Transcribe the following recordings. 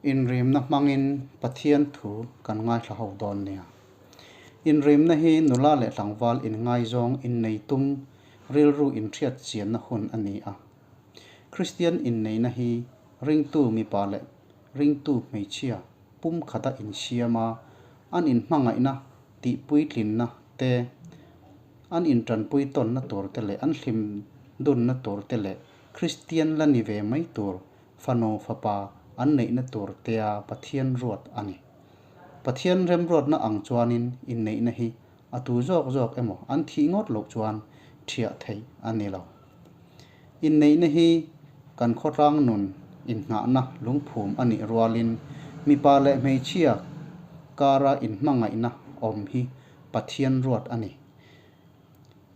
Inrimna hmangin Pathian thu kan ngaithla ho dawn nia. Inrimna hi nula leh tlangval inngaizawng innei tum rilru inhriat chianna hun a ni a. Kristian inneihna hi ringtu mipa leh ringtu hmeichhia pumkhata insiam a, an inhmangaihna tihpuitlinna te, an intanpui tawnna tur te leh an hlim dunna tur te leh Kristian la ni ve mai tur fanu fapa an neihna tur tea Pathian ruat a ni. Pathian remruatna ang chuanin inneihna hi a tu zawk zawk emaw an thih ngawt loh chuan thiah theih a ni lo. Inneihna hi kan khawtlang nun inngahna lungphum a nih rualin mipa leh hmeichhia kara inhmangaihna awm hi Pathian ruat a ni.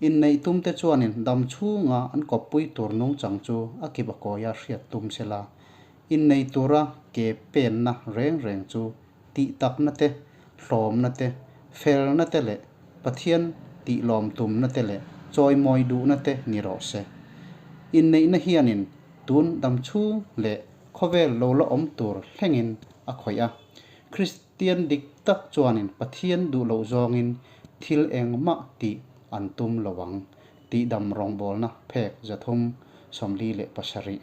Inneih tumte chuanin dam chhunga an kawppui tur nungchang chu a kip a kawia hriat tum se la, innei tura ke penna reng reng chu tih takna te, hlawmna te, felna te leh Pathian tihlawm tumna te leh chawimawi duhna te ni rawh se. Inneihna hianin tun dam chhung leh khawvel lo la awm tur thlengin a khawih a. Kristian dik tak chuanin Pathian duh loh zawngin thil engmah tih an tum lo ang tih dam rawngbawlna phek 347.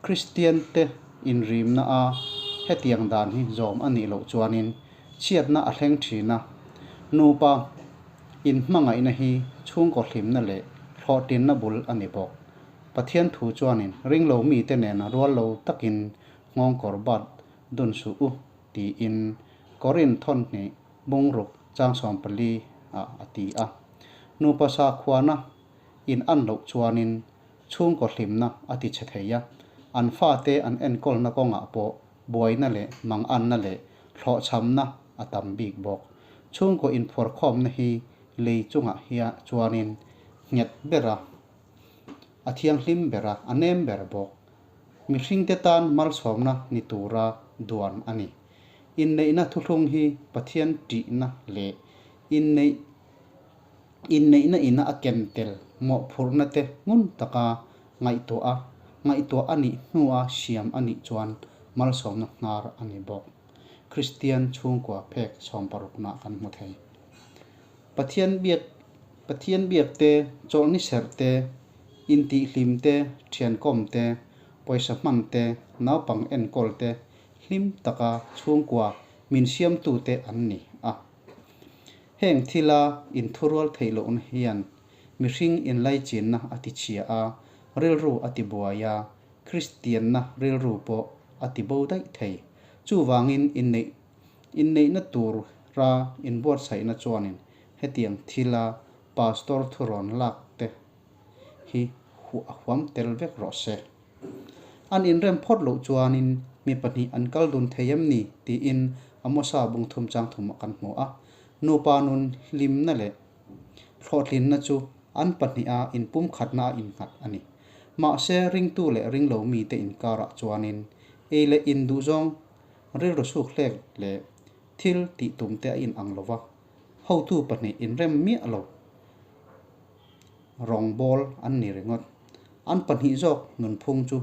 Kristiante inrimna a hetiang dan hi zawm a nih loh chuanin chhiatna a thleng thin a, nupa inhmangaihna hi chhungkaw hlimna leh hlawhtlinna bul a ni bawk. Pathian thu chuanin ringlo mite nena rual lo takin nghawngkawr bat dun suh u tiin Korin thawnhnih bungruk chang 14 ah a ti a. Nupa sakhuana in an loh chuanin chhungkaw hlimna a ti chhe thei a, an fate an enkawlna kawngah pawh buaina leh manganna leh thlawhchhamna a tam bik bawk. Chhungkaw inphuarkhawmna hi lei chungah hian chuanin nghet ber a, a thianghlim ber a, a nem ber bawk. Mihringte tan malsawmna ni tura duan a ni. Inneihna thuthlung hi Pathian ṭihna leh inneih inneihna ina a ken tel mawhphurhna te ngun taka ngaihtuah a, ngaihtuah a nih hnua siam a nih chuan malsawmna hnar a ni bawk. Kristian chhungkua phek sawmparukna kan hmu thei. Pathian biak Pathian biak te, chawlhni serh te, intihhlim te, thiankawm te, pawisa hman te, naupang enkawl te, hlim taka chhungkua min siamtu te an ni a. Heng thila inthurual theih lohna hian mihring inlaichinna a tichhia a, rilru a tibuai a, Kristianna rilru pawh a tibo daih thei. Chuvangin inneih Inneihna tura inbuatsaihna chuanin hetiang thila pastor thurawn lak te hi a huam tel vek rawh se. An inrem phawt loh chuanin mi pahnih an kal dun thei em ni tiin Amosa bung thum chang thum ah kan hmu a. Nupa nun hlimna leh hlawhtlinna chu an pahniha inpumkhatna a innghat a ni. Mahse ringtu leh ringlo mite inkarah chuanin ei leh induhzawng Rilru suk hlek leh thil tih tum te a in ang lo va, hotu pahnih inrem miah lo rawngbâwl an ni ringawt. An pahnih zawk nunphung chu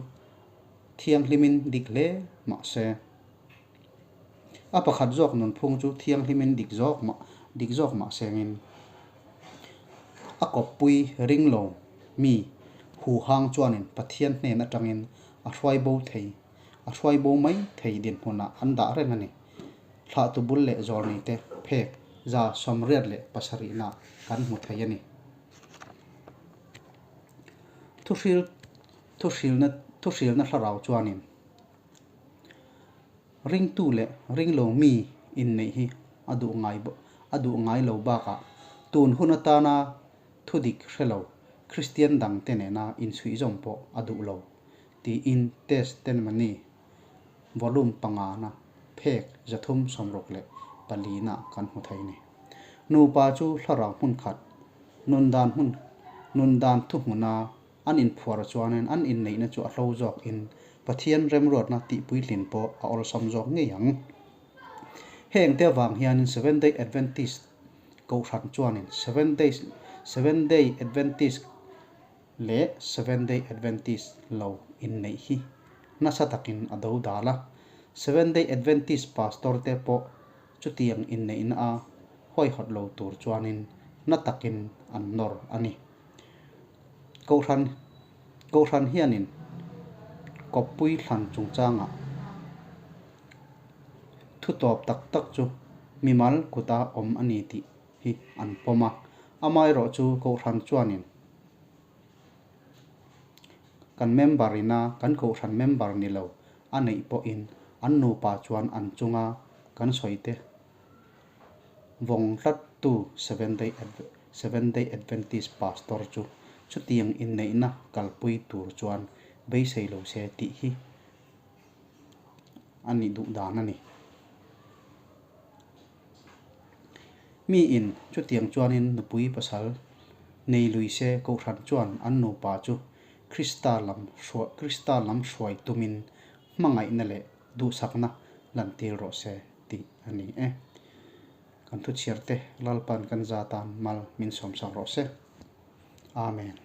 thianghlimin dik hle mah se, a pakhat zawk nunphung chu thianghlimin dik zawk mah dik zawk mah sengin a kawppui ring lo mi huhang chuanin Pathian hnen atangin a hruai bo thei. A hruai bo mai thei dinhmunah an dah reng a ni. Thlahtu bul leh zawlni te phek 87 nah kan hmu thei a ni. Thuhril thuhrilna thuhrilna thlarau chuanin ringtu leh ringlo mi inneih hi a duh ngai a duh ngai lo bakah tun hun atana thudik hre lo Kristian dangte nena inchhuihzawm pawh a duh lo. Tiin Testemony volume pangana phek 364 na kan hmu thei a ni. Nupa chu thlarau hmun khat, nun dan hmun, nun dan thuhmuna an inphuar chuanin an inneihna chu a hlo zawkin Pathian remruatna tihpuitlin pawh a awlsam zawk ngei ang. Heng te avang hianin Seventh Day Adventist Kohhran chuanin Seventh Day Seventh Day Adventist leh Seventh Day Adventist lo inneih hi nasa takin a dodal a. Seventh-day Adventist pastor te pawh chutiang inneihna a hawihhawt lo tur chuanin na takin an nawr a ni. Kohhran Kohhran hianin kawppui thlan chungchangah thu tawp tak tak chu mimal kuta awm a ni tih hi an pawm a. Amaherawh chu Kohhran chuanin kan member ina kan Kohhran member ni lo a neih pawhin an nupa chuan an chunga kan sawi te vawng tlattu Seventh-day Adventist pastor chu chutiang inneihna kalpui tur chuan beisei lo se tih hi a nih duh dan a ni. Miin chutiang chuanin nupui pasal nei lui se Kohhran chuan an nupa chu Krista lam Krista lam hruai tumin hmangaihna leh duhsakna lantir rawh se tih a ni e. Kan thu chhiar te Lalpan kan za tan mal min sawmsak rawh se. Amen.